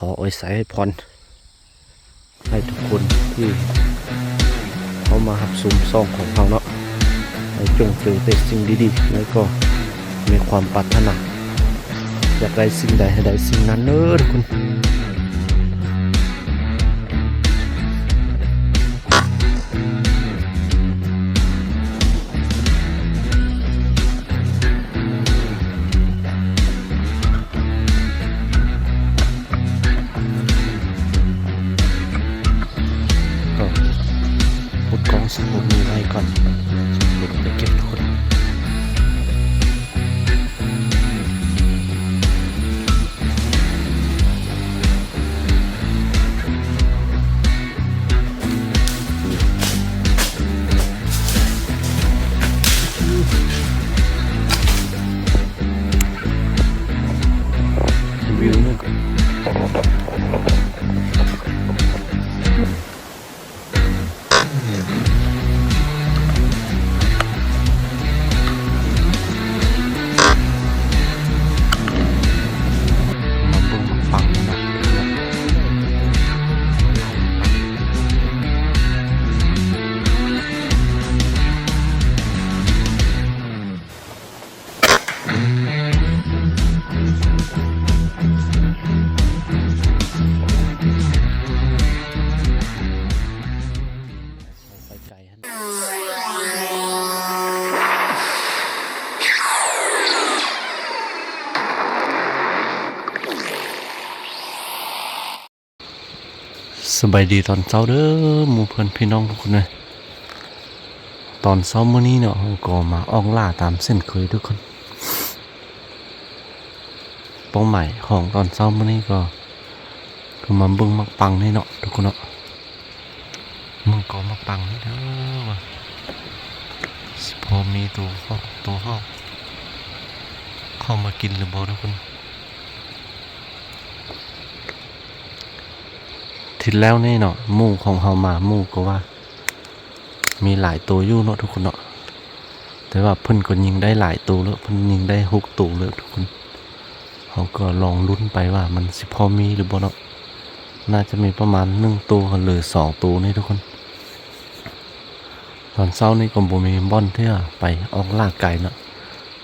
ຂໍອວຍໄຊໃຫ້ພອນ ໃຫ້ທຸກຄົນທີ່ເຂົ້າມາຮັບຊົມຊ່ອງຂອງເຮົາເນາະ ໃຫ້ຈົ່ງເຈີແຕ່ສິ່ງດີໆ ແລ້ວກໍມີຄວາມປາດຖະໜາ ຢາກໄດ້ສິ່ງໃດໃຫ້ໄດ້ສິ່ງນັ້ນເດີທຸກຄົນ. ກໍປົດກອງສະໝຸດນີ້ໄວ້ກ່ອນ ລົງໄປເກັບທຸກຄົນ. ມາເບິ່ງໝາກປັງເນາະ. ໄປໄກຫັ້ນ. ສະບາຍດີຕອນເຊົ້າເດີ ໝູ່ເພື່ອນພີ່ນ້ອງທຸກຄົນເອີຍ. ຕອນເຊົ້າມື້ນີ້ເນາະ ເຮົາກໍມາອອກລ່າຕາມເຊັ່ນເຄີຍທຸກຄົນ. ເປົ້າໝາຍຂອງຕອນເຊົ້າມື້ນີ້ກໍຄືມາເບິ່ງໝາກປັງນີ້ເນາະທຸກຄົນເນາະ. ເບິ່ງກໍໝາກປັງນີ້ເດີ ວ່າຊິພໍມີໂຕຮອກ ໂຕຮອກເຂົ້າມາກິນຫຼືບໍ່ທຸກຄົນ. ທິດແລ້ວນີ້ເນາະ ໝູ່ຂອງເຮົາມາ ໝູ່ກໍວ່າມີຫຼາຍໂຕຢູ່ເນາະທຸກຄົນເນາະ. ແຕ່ວ່າເພິ່ນກໍຍິງໄດ້ຫຼາຍໂຕແລ້ວ ເພິ່ນຍິງໄດ້ຫົກໂຕແລ້ວທຸກຄົນ. ເຮົາກໍລອງລຸ້ນໄປວ່າມັນຊິພໍມີຫຼືບໍ່ເນາະ. ໜ້າຈະມີປະມານໜຶ່ງໂຕ ຫຼື ສອງໂຕນີ້ທຸກຄົນ. ຕອນເຊົ້ານີ້ກໍບໍ່ມີບ່ອນທີ່ວ່າໄປອອກລ່າໄກເນາະ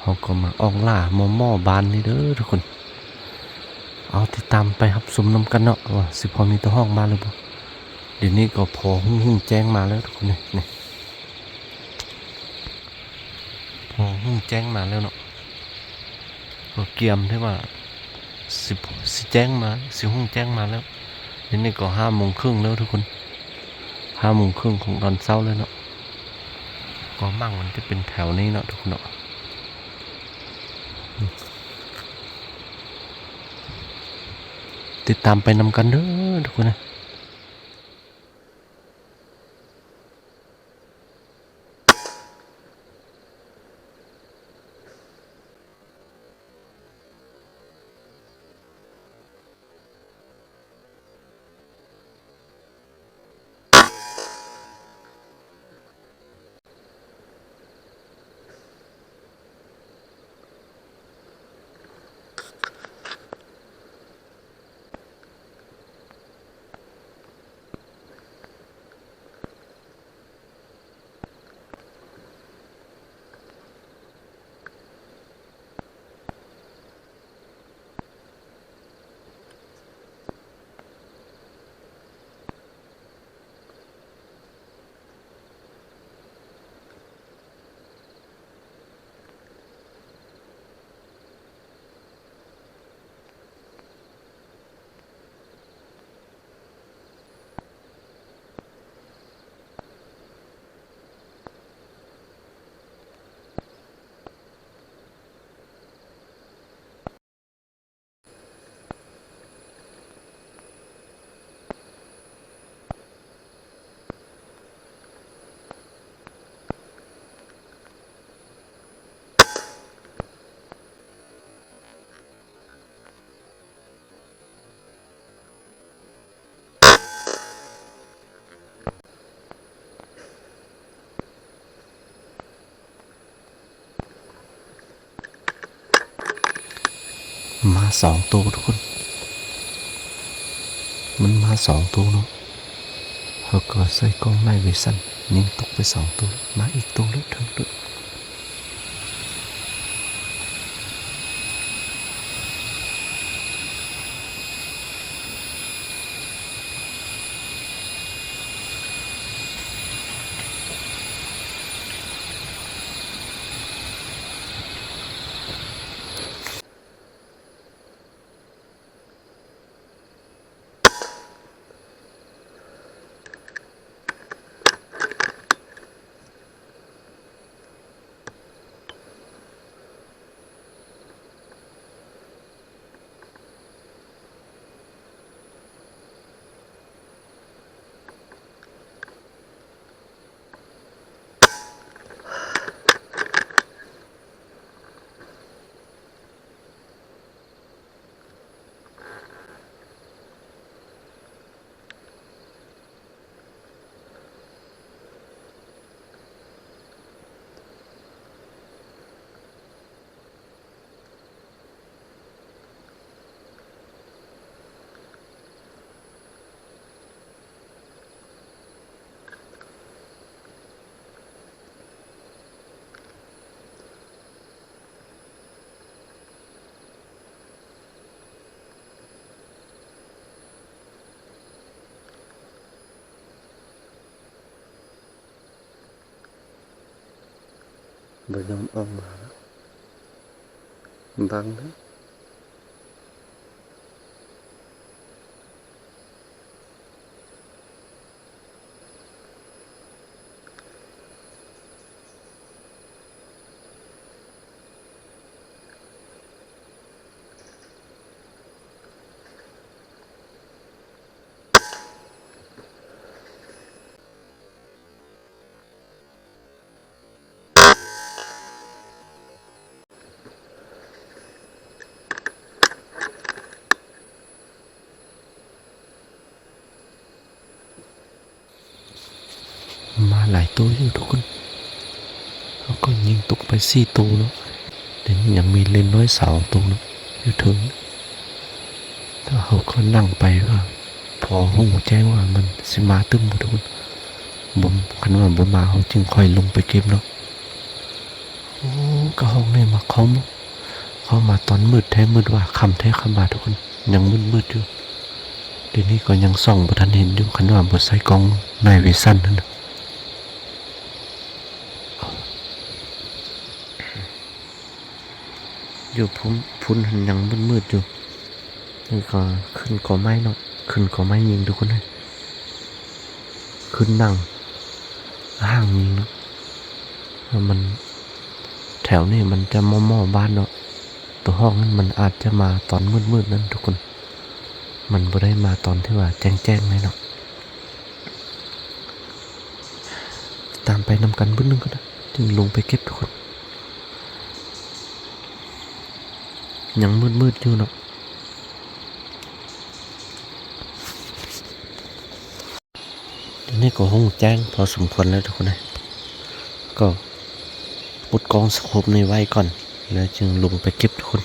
ເຮົາກໍມາອອກລ່າໝໍ້ໆບ້ານນີ້ເດີທຸກຄົນ. ເອົາ ຕິດຕາມໄປຮັບຊົມນຳກັນເນາະ ວ່າຊິພໍມີໂຕຮອກມາຫຼືບໍ່. ດຽວນີ້ກໍພໍຮຸ່ງໆແຈ້ງມາແລ້ວທຸກຄົນ ນີ້ ນີ້ ພໍຮຸ່ງແຈ້ງມາແລ້ວເນາະ. ກໍກຽມທີ່ວ່າຊິ ຊິແຈ້ງມາ ຊິຮຸ່ງແຈ້ງມາແລ້ວ. ດຽວນີ້ກໍຫ້າໂມງເຄິ່ງແລ້ວທຸກຄົນ ຫ້າໂມງເຄິ່ງຂອງຕອນເຊົ້າແລ້ວເນາະ. ກໍໝາກມັນຈະເປັນແຖວນີ້ເນາະທຸກຄົນເນາະ. ຕິດຕາມໄປນຳກັນເດີທຸກຄົນນະ. ມາສອງໂຕທຸກຄົນ. ມັນມາສອງໂຕເນາະ. ເຮົາກໍໃສ່ກ້ອງໄນເວຊັນ ຍິງຕົກໄປສອງໂຕ ມາອີກໂຕແລ້ວ ເທິງໂຕ. ບໍ່ຍອມອອກມາແລ້ວ ບັງເດີ. ມາຫຼາຍໂຕຢູ່ທຸກຄົນ. ເຮົາກໍຍິງຕົກໄປສີ່ໂຕເນາະ, ແຕ່ຍັງມີເລນນ້ອຍສອງໂຕເນາະ ຢູ່ເທິງ. ຖ້າເຮົາກໍນັ່ງໄປວ່າ ພໍຮູ້ແຈ້ງວ່າມັນຊິມາຕື່ມບໍ່ທຸກຄົນ. ບໍ່ ຄັນວ່າບໍ່ມາ ເຮົາຈຶ່ງຄ່ອຍລົງໄປເກັບເນາະ. ໂອ້ ກະຮອກນີ້ມາເຂົ້າ ເຂົ້າມາຕອນມືດແທ້ມືດວ່າ ຄ່ຳແທ້ຄ່ຳວ່າທຸກຄົນ. ຍັງມືດໆຢູ່. ດຽວນີ້ກໍຍັງສ່ອງບໍ່ທັນເຫັນຢູ່ ຄັນວ່າບໍ່ໃຊ້ກ້ອງໄນເວຊັນຫັ້ນນະ. ຢູ່ພຸ້ນ ພຸ້ນຫັ້ນຍັງມືດໆຢູ່. ນີ້ກໍຂຶ້ນກໍໄມ້ເນາະ, ຂຶ້ນກໍໄມ້ຍິງທຸກຄົນເອີຍ. ຂຶ້ນນັ່ງຫ້າງຍິງເນາະ. ແລ້ວມັນ ແຖວນີ້ມັນຈະໝໍ້ໆບ້ານເນາະ. ໂຕຮອກນັ້ນມັນອາດຈະມາຕອນມືດໆນັ້ນທຸກຄົນ, ມັນບໍ່ໄດ້ມາຕອນທີ່ວ່າແຈ້ງໆເລີຍເນາະ. ຕາມໄປນຳກັນບຶດໜຶ່ງກ່ອນນະ ຈຶ່ງລົງໄປເກັບທຸກຄົນ. ຍັງມືດໆຢູ່ເນາະ. ດຽວນີ້ກໍຮູ້ແຈ້ງພໍສົມຄວນແລ້ວທຸກຄົນເອີຍ. ກໍປົດກ້ອງສະໂຄບນີ້ໄວ້ກ່ອນ ແລ້ວຈຶ່ງລົງໄປເກັບທຸກຄົນ.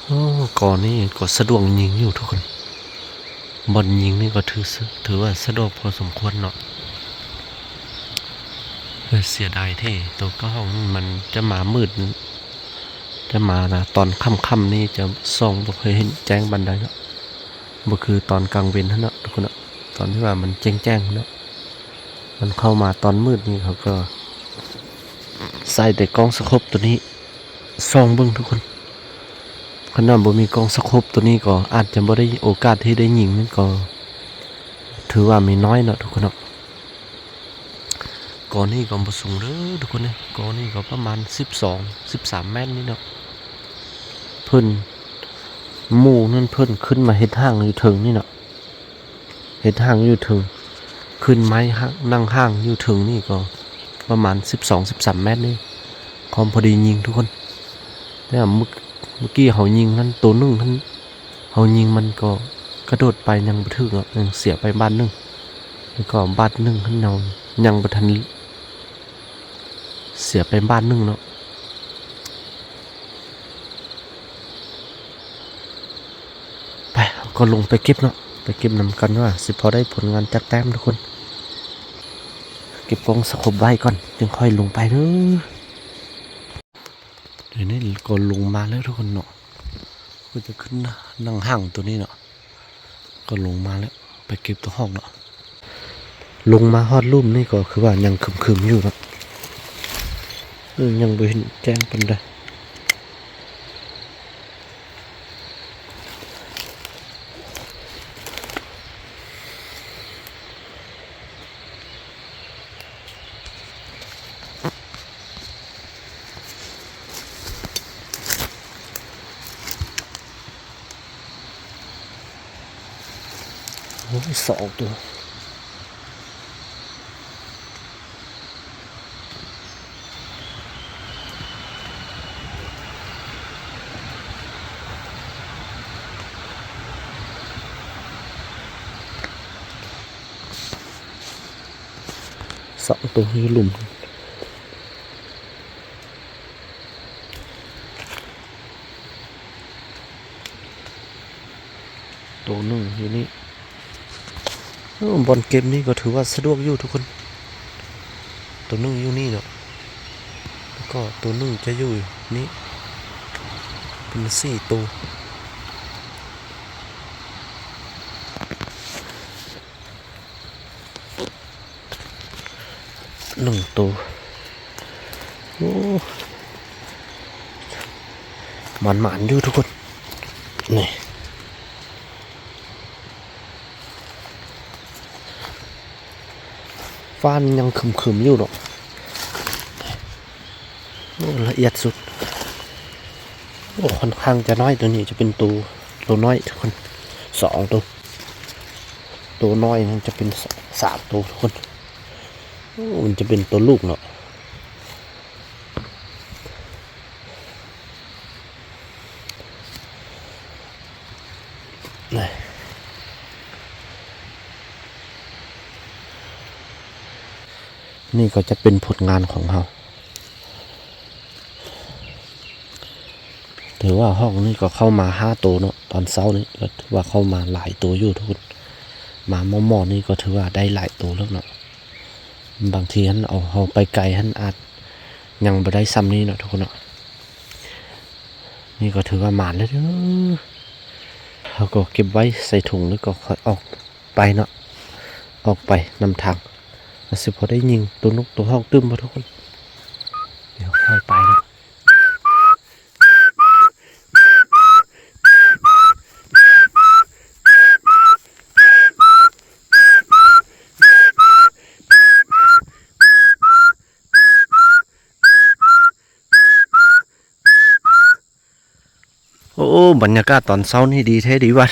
ໂອ້ ກໍນີ້ກໍສະດວກຍິງຢູ່ທຸກຄົນ. ບ່ອນຍິງນີ້ກໍຖື ຖືວ່າສະດວກພໍສົມຄວນເນາະ. ແຕ່ເສຍດາຍແທ້ ໂຕກະຮອກມັນຈະມາມືດ ຈະມາຕອນຄ່ຳໆນີ້ ຈະສ່ອງບໍ່ຄ່ອຍເຫັນແຈ້ງປານໃດເນາະ. ບໍ່ຄືຕອນກາງເວັນຫັ້ນເນາະທຸກຄົນເນາະ, ຕອນທີ່ວ່າມັນແຈ້ງໆເນາະ. ມັນເຂົ້າມາຕອນມືດນີ້ ເຂົາກໍໃຊ້ແຕ່ກ້ອງສະໂຄບໂຕນີ້ ສ່ອງເບິ່ງທຸກຄົນ. ຄັນວ່າບໍ່ມີກ້ອງສະໂຄບໂຕນີ້ກໍອາດຈະບໍ່ໄດ້ໂອກາດທີ່ໄດ້ຍິງ, ມັນກໍຖືວ່າມີນ້ອຍເນາະທຸກຄົນເນາະ. ກໍນີ້ກໍບໍ່ສູງເດີທຸກຄົນເອີຍ, ກໍນີ້ກໍປະມານສິບສອງ ສິບສາມແມັດນີ້ເນາະ. ເພິ່ນ ໝູ່ນັ້ນເພິ່ນຂຶ້ນມາເຮັດຮ່າງຢູ່ເທິງນີ້ເນາະ. ເຮັດຮ່າງຢູ່ເທິງ ຂຶ້ນໄມ້ຮ່າງ ນັ່ງຮ່າງຢູ່ເທິງນີ້ກໍປະມານສິບສອງ ສິບສາມແມັດນີ້ ຄວາມພໍດີຍິງທຸກຄົນ. ແຕ່ວ່າມື້ ມື້ກີ້ເຮົາຍິງຫັ້ນ ໂຕໜຶ່ງຫັ້ນ ເຮົາຍິງມັນກໍກະໂດດໄປຍັງບໍ່ຖືກເນາະ, ຍັງເສຍໄປບາດໜຶ່ງ. ແລ້ວກໍບາດໜຶ່ງຫັ້ນເຮົາຍັງບໍ່ທັນ ເສຍໄປບາດໜຶ່ງເນາະ. ກໍລົງໄປເກັບເນາະ ໄປເກັບນຳກັນວ່າຊິພໍໄດ້ຜົນງານຈັກແຕ້ມທຸກຄົນ. ເກັບກ້ອງສະໂຄບໄວ້ກ່ອນ ຈຶ່ງຄ່ອຍລົງໄປເດີ. ດຽວນີ້ກໍລົງມາແລ້ວທຸກຄົນເນາະ ກໍຈະຂຶ້ນນາງຫ້າງໂຕນີ້ເນາະ ກໍລົງມາແລ້ວ ໄປເກັບໂຕຮອກເນາະ. ລົງມາຮອດລຸ່ມນີ້ກໍຄືວ່າຍັງຄຶມໆຢູ່ເນາະ ເອີ ຍັງບໍ່ເຫັນແຈ້ງປານໃດ. ໂອ້ຍ ສອງໂຕ. ສອງໂຕຢູ່ລຸ່ມ. ໂຕໜຶ່ງຢູ່ນີ້. ໂອ້ ບ່ອນເກັບນີ້ກໍຖືວ່າສະດວກຢູ່ທຸກຄົນ. ໂຕໜຶ່ງຢູ່ນີ້ເນາະ ແລ້ວກໍໂຕໜຶ່ງຈະຢູ່ນີ້ ເປັນສີ່ໂຕ. ໜຶ່ງໂຕ. ໂອ້ ໝານໆຢູ່ທຸກຄົນ ນີ້ ຟ້າຍັງຄຶມໆຢູ່ເນາະ. ໂອ້ ລະອຽດສຸດ. ໂອ້ ຂ້ອນຂ້າງຈະນ້ອຍ ໂຕນີ້ຈະເປັນໂຕ ໂຕນ້ອຍທຸກຄົນ ສອງໂຕ. ໂຕນ້ອຍນັ້ນຈະເປັນສາມໂຕທຸກຄົນ. ໂອ້ ມັນຈະເປັນໂຕລູກເນາະ ນີ້ກໍຈະເປັນຜົນງານຂອງເຮົາ. ຖືວ່າຮອກນີ້ກໍເຂົ້າມາຫ້າໂຕເນາະ ຕອນເຊົ້ານີ້ກໍຖືວ່າເຂົ້າມາຫຼາຍໂຕຢູ່ທຸກຄົນ. ມາໝໍ່ໆນີ້ກໍຖືວ່າໄດ້ຫຼາຍໂຕແລ້ວເນາະ. ບາງທີຫັ້ນເອົາເຮົາໄປໄກຫັ້ນອາດຍັງບໍ່ໄດ້ຊ່ຳນີ້ເນາະທຸກຄົນເນາະ. ນີ້ກໍຖືວ່າໝານແລ້ວເດີ. ເຮົາກໍເກັບໄວ້ໃສ່ຖົງ ແລ້ວກໍຄ່ອຍອອກໄປເນາະ ອອກໄປນຳທາງ ວ່າຊິພໍໄດ້ຍິງໂຕນົກໂຕຮອກຕື່ມບໍ່ທຸກຄົນ. ດຽວຄ່ອຍໄປເນາະ. ໂອ້ ບັນຍາກາດຕອນເຊົ້ານີ້ດີແທ້ດີວ່າ.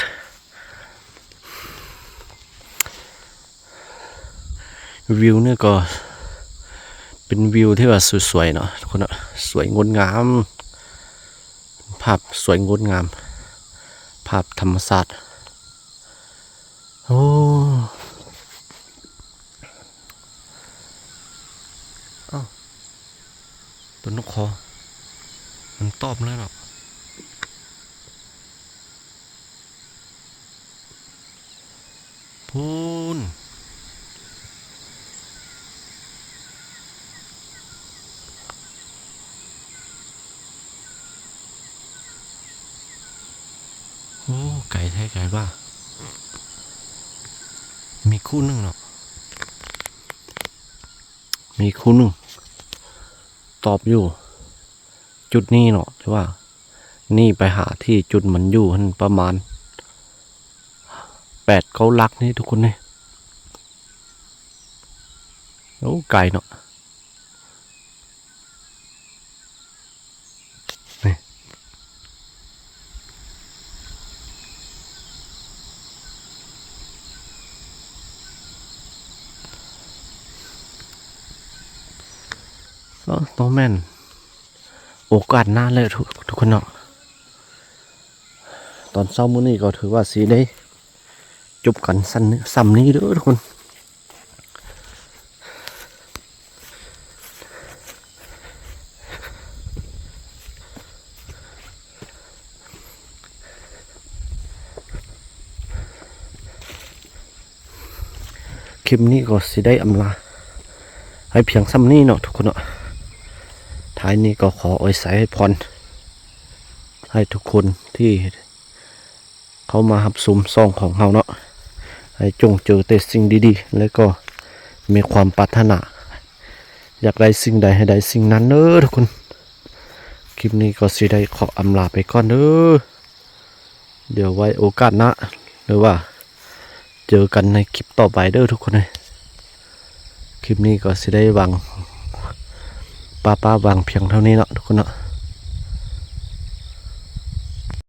ວິວນີ້ກໍເປັນວິວທີ່ວ່າສວຍໆເນາະທຸກຄົນເນາະ ສວຍງົດງາມ ພາບສວຍງົດງາມ ພາບທຳມະຊາດ. ໂອ້ ອ້າວ ໂຕນົກຄໍ ມັນຕອບແລ້ວເນາະ. ພຸ້ນ ໂອ້ ໄກແທ້ໄກວ່າ. ມີຄູ່ໜຶ່ງເນາະ ມີຄູ່ໜຶ່ງຕອບຢູ່ຈຸດນີ້ເນາະ ແຕ່ວ່າ ນີ້ໄປຫາທີ່ຈຸດມັນຢູ່ຫັ້ນປະມານແປດເກົ້າຫຼັກນີ້ທຸກຄົນເອີຍ. ໂອ້ ໄກເນາະ ນີ້ ເອີ ຕ້ອງແມ່ນ ໂອກາດໜ້າແຫຼະທຸກ ທຸກຄົນເນາະ. ຕອນເຊົ້າມື້ນີ້ກໍຖືວ່າຊິໄດ້ຈົບກັນຊັ້ນ ສ່ຳນີ້ເດີທຸກຄົນ. ໂ ຄລິບນີ້ກໍຊິໄດ້ອຳລາໃຫ້ພຽງສ່ຳນີ້ເນາະທຸກຄົນເນາະ. ທ້າຍນີ້ກໍຂໍອວຍໄຊໃຫ້ພອນ ໃຫ້ທຸກຄົນທີ່ເຂົ້າມາຮັບຊົມຊ່ອງຂອງເຮົາເນາະ ໃຫ້ຈົ່ງເຈີແຕ່ສິ່ງດີໆ ແລະກໍມີຄວາມປາດຖະໜາ ຢາກໄດ້ສິ່ງໃດໃຫ້ໄດ້ສິ່ງນັ້ນເດີທຸກຄົນ. ຄລິບນີ້ກໍຊິໄດ້ຂໍອຳລາໄປກ່ອນເດີ. ດຽວໄວ້ໂອກາດໜ້າ ຫຼືວ່າເຈີກັນໃນຄລິບຕໍ່ໄປເດີທຸກຄົນເອີຍ. ຄລິບນີ້ກໍຊິໄດ້ວາງ ປ້າໆ ວາງພຽງເທົ່ານີ້ເນາະທຸກຄົນເນາະ.